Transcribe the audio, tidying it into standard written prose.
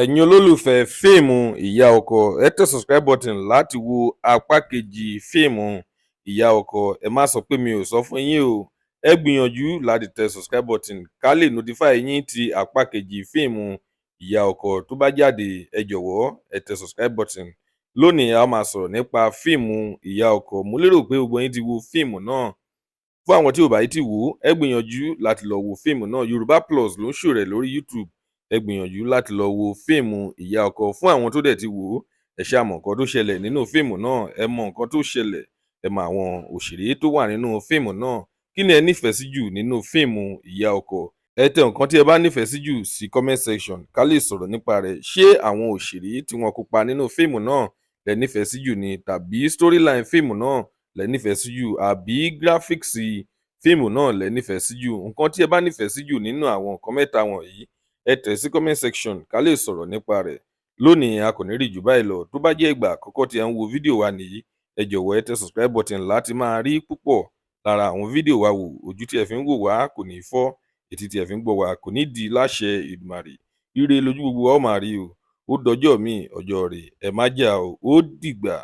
Ẹ̀yin olólùfẹ́ fíìmù Ìyá Ọkọ, ẹ tẹ subscribe button láti wo apá kejì fíìmù Ìyá Ọkọ. Ẹ má sọ pé mi ò sọ fún yín o. Ẹ gbìyànjú láti tẹ subscribe button ká lè notify yín tí apá kejì fíìmù Ìyá Ọkọ tó bá jáde. Ẹ jọ̀wọ́, ẹ tẹ subscribe button. Lónìí, a máa sọ̀rọ̀ nípa fíìmù Ìyá Ọkọ. Mo lérò pé gbogbo yín ti wo fíìmù náà. Fún àwọn tí ò bá yìí ti wò ó, ẹ gbìyànjú láti lọ wo fíìmù náà. Yorùbá Plus ló ń show rẹ̀ lórí YouTube. Ẹ gbìyànjú láti lọ wo fíìmù Ìyá Ọkọ. Fún àwọn tó dẹ̀ ti wò ó, ẹ ṣáà mọ̀ nǹkan tó ṣẹlẹ̀ nínú fíìmù náà. Ẹ mọ nǹkan tó ṣẹlẹ̀, ẹ mọ àwọn òṣèré tó wà nínú fíìmù náà. Kí ni ẹ nífẹ̀ẹ́ sí jù nínú fíìmù Ìyá Ọkọ? Ẹ tẹ nǹkan tí ẹ bá nífẹ̀ẹ́ sí jù sí comment section ká lè sọ̀rọ̀ nípa rẹ̀. Ṣé àwọn òṣèré tí wọ́n kópa nínú fíìmù náà lẹ nífẹ̀ẹ́ sí jù ni, tàbí storyline fíìmù náà lẹ nífẹ̀ẹ́ sí jù, àbí graphics fíìmù náà lẹ nífẹ̀ẹ́ sí jù? Nǹkan tí ẹ bá nífẹ̀ẹ́ sí jù nínú àwọn nǹkan mẹ́ta wọ̀nyí, ẹ tẹ̀ sí comment section ká lè sọ̀rọ̀ nípa rẹ̀. Lónìí, a kò ní rí jù báyìí lọ. Tó bá jẹ́ ìgbà àkọ́kọ́ tí ẹ ń wo fídíò wa nìyí, ẹ jọ̀wọ́, ẹ tẹ subscribe button láti máa rí púpọ̀ lára àwọn fídíò wa wò. Ojú tí ẹ fi ń wò wá kò ní fọ́, etí tí ẹ fi ń gbọ́ wá kò ní di láṣẹ Èdùmàrè. Ire lójú gbogbo wa ó máa rí o. Ó dọjọ́ míì, ọjọ́ rẹ̀. Ẹ má jà o. Ó dìgbà.